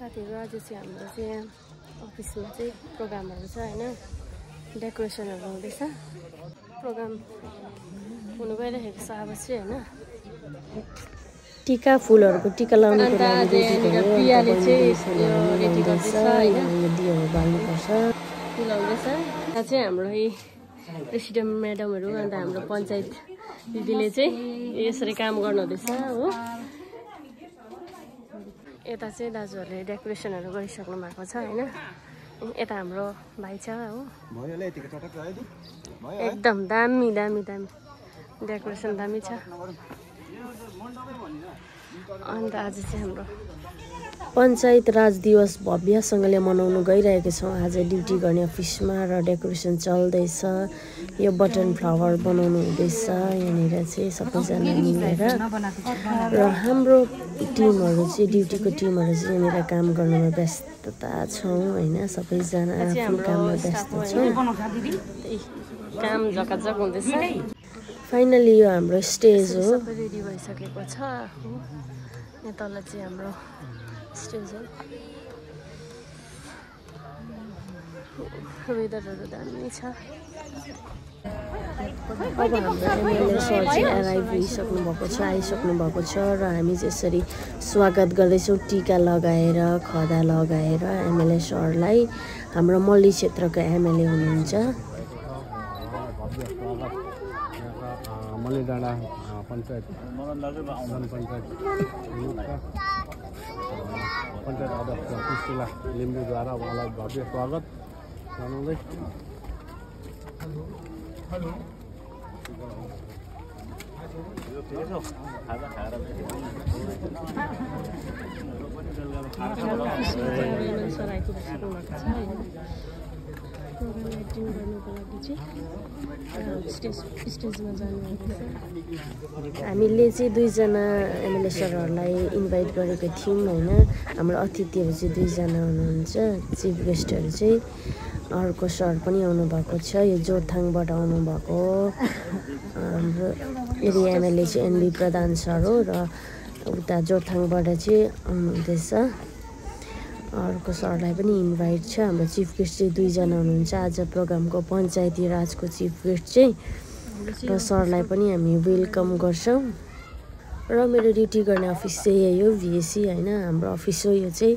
साथीहरु आज चाहिँ हाम्रो चाहिँ अफिसमा चाहिँ प्रोग्रामहरु छ हैन डेकोरेसनहरु हुँदैछ प्रोग्राम हुनु गइरहेको छ अब चाहिँ हैन टीका फूलहरुको टीका लाउनको लागि प्रियाले चाहिँ यो रेडी गर्दैछ हैन यो दियोहरु बाल्नु पर्छ फूल आउँदैछ यहाँ चाहिँ हाम्रो प्रेसिडेन्ट म्याडमहरु अनि हाम्रो पञ्चायत दिदीले चाहिँ यसरी काम गर्नु हुँदैछ हो यता चाहिँ दाजुहरुले डेकोरेसनहरु गरिसक्नु भएको छ हैन यता हाम्रो भाइ छ हो एकदम दामी दामी दामी डेकोरेसन दामी छ अन्त आज चाहिँ हाम्रो पञ्चायत राज दिवस भव्यसँगले मनाउन गइरहेको छौं आज ड्युटी गर्ने अफिसमा र डेकोरेसन चल्दैछ यो बटन फ्लावर बनाउनु हुँदैछ यहाँनिर चाहिँ सबैजना मिलेर र हाम्रो टिमहरु चाहिँ ड्युटीको टिमहरु चाहिँ यहाँनिर काम गर्नमा व्यस्तता छौं हैन सबैजना आफ्नो काममा व्यस्त छौं काम जकाजक हुँदैछ फाइनली यो हाम्रो स्टेज हो सबै रेडी भइसकेको छ यहाँ तल चाहिँ हाम्रो स्टेज हो वेदरहरु दामी छ अब हाम्रो एमएलए सर चाहिँ अराइभ भइसक्नु भएको छ आइसक्नु भएको छ र हामी चाहिँ यसरी स्वागत गर्दैछौँ टीका लगाएर खदा लगाएर एमएलए सरलाई हाम्रो मल्ली क्षेत्रको एमएलए हुनुहुन्छ मल्लीडाँडा पञ्चायत पञ्चायत अध्यक्ष पुष्टिला लिम्बूद्वारा उहाँलाई भव्य स्वागत जनाउँदै हामीले चाहिँ दुईजना एमएलए सरहरूलाई इन्भाइट गरेको थियौँ हैन हाम्रो अतिथिहरू चाहिँ दुईजना हुनुहुन्छ चिफ गेस्टहरू चाहिँ अर्को सर पनि आउनु भएको छ यो जोरथाङबाट आउनु भएको हाम्रो एरिया एमएलए चाहिँ एनबी प्रधान सर हो र उता जोरथाङबाट चाहिँ आउनुहुँदैछ अर्को सरलाई पनि इन्भाइट छ हाम्रो चिफ गेस्ट चाहिँ दुईजना हुनुहुन्छ आज प्रोग्रामको पञ्चायती राजको चिफ गेस्ट चाहिँ र सरलाई पनि हामी वेलकम गर्छौं र मेरो ड्युटी गर्ने अफिस चाहिँ यही हो भिएसी हैन हाम्रो अफिस हो यो चाहिँ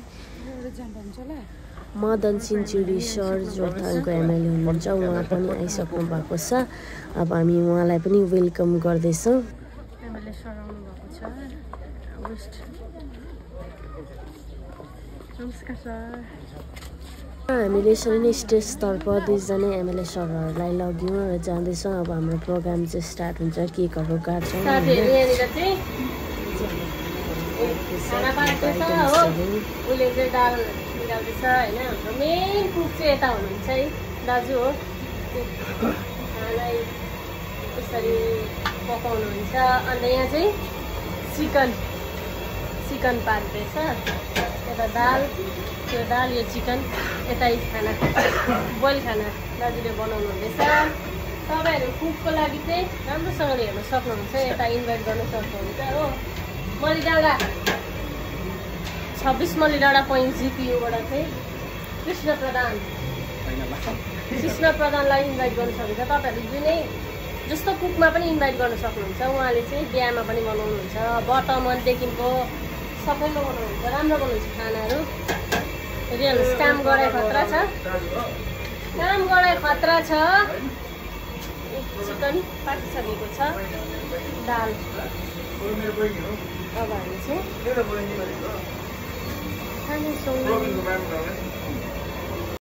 मदन सिन्चुरी सर जोरथाङको एमएलए हुनुहुन्छ उहाँ पनि आइसक्नु भएको छ अब हामी उहाँलाई पनि वेलकम गर्दैछौँ एमएलए सर आउनु भएको छ नमस्कार सर हामीले यसरी नै स्टेजतर्फ दुईजना एमएलए सरहरूलाई लग्यौँ र जाँदैछौँ अब हाम्रो प्रोग्राम चाहिँ स्टार्ट हुन्छ केकहरू काट्छौँ हाम्रो मेन कुक चाहिँ यता हुनुहुन्छ है दाजु हो खानालाई यसरी पकाउनुहुन्छ अन्त यहाँ चाहिँ चिकन पार्दैछ यता दाल त्यो दाल यो चिकन यता खाना बोइल खाना दाजुले बनाउनु हुँदैछ तपाईहरु कुकको लागि चाहिँ राम्रोसँगले हेर्न सक्नुहुन्छ यता इन्भाइट गर्न सक्नुहुन्छ हो मल्लीडाँडा 26 मल्लीडाँडा पोइन्ट जीपीयूबाट चाहिँ कृष्ण प्रधानलाई इन्भाइट गर्न सक्नुहुन्छ तपाईहरु जुनै जस्तो कुकमा पनि इन्भाइट गर्न सक्नुहुन्छ उहाँले चाहिँ बिहामा पनि बनाउनुहुन्छ बटमनदेखिको सबैमा बनाउनुहुन्छ राम्रो बनाउनुहुन्छ खानाहरू हेरिहाल्नुहोस् काम गराइ खतरा छ चिकन पाकिसकेको छ दाल अब हामी चाहिँ खानेछौँ